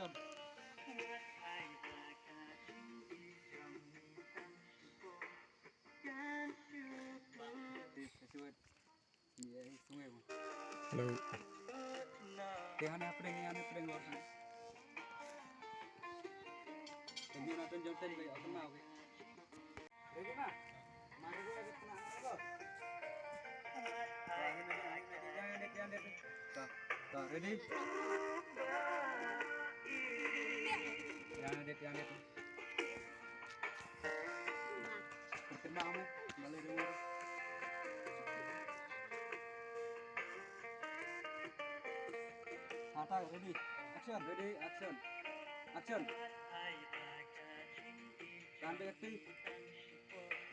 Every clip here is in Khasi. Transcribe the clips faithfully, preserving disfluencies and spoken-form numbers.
Hello. Te hane hapdeng, hane hapdeng ko. Te hane hapdeng jong ten ko, open mouth. Ready ma? Ma ready, ready, ready, ready. Ready? Yang edit, yang edit. Kena me, balik dulu. Hata, ready, action. Ready, action. Action. Tahan, Bekti.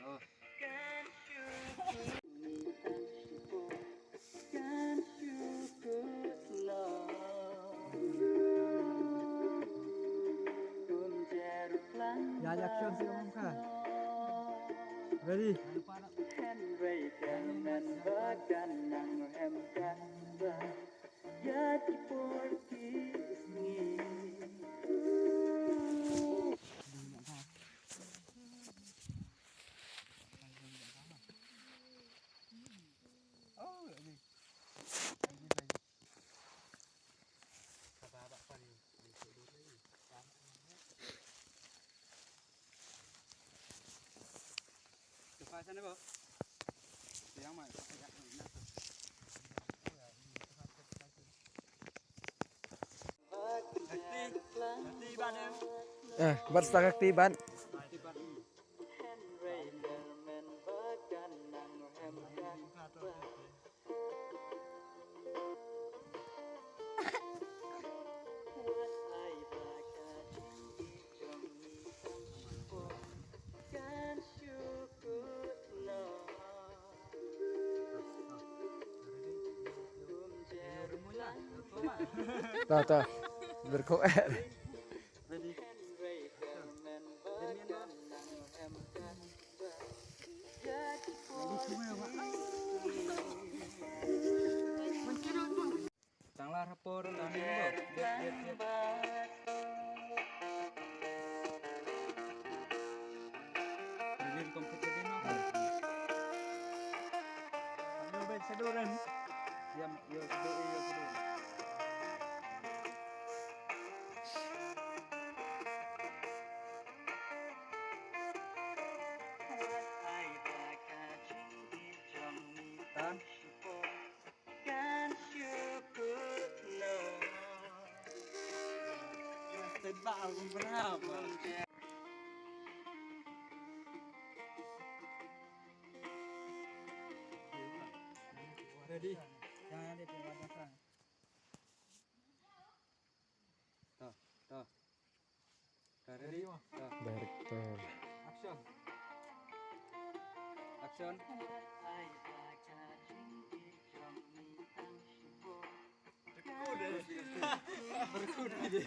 Oh. Ya, ya, action sih, Om, kah? Ready? Eh, bat stak akti bat. Ta, ta. Berko. Tang la rapor la ni mo. Yep, yep, yep. Reveal complete tadi no. Ayo, baik, seduran. Yam, yo, sedu, yo, sedu. Tan. Ready? Jangan ada. To, to. Ka ready? To. Director. Action. Action. Berkuda.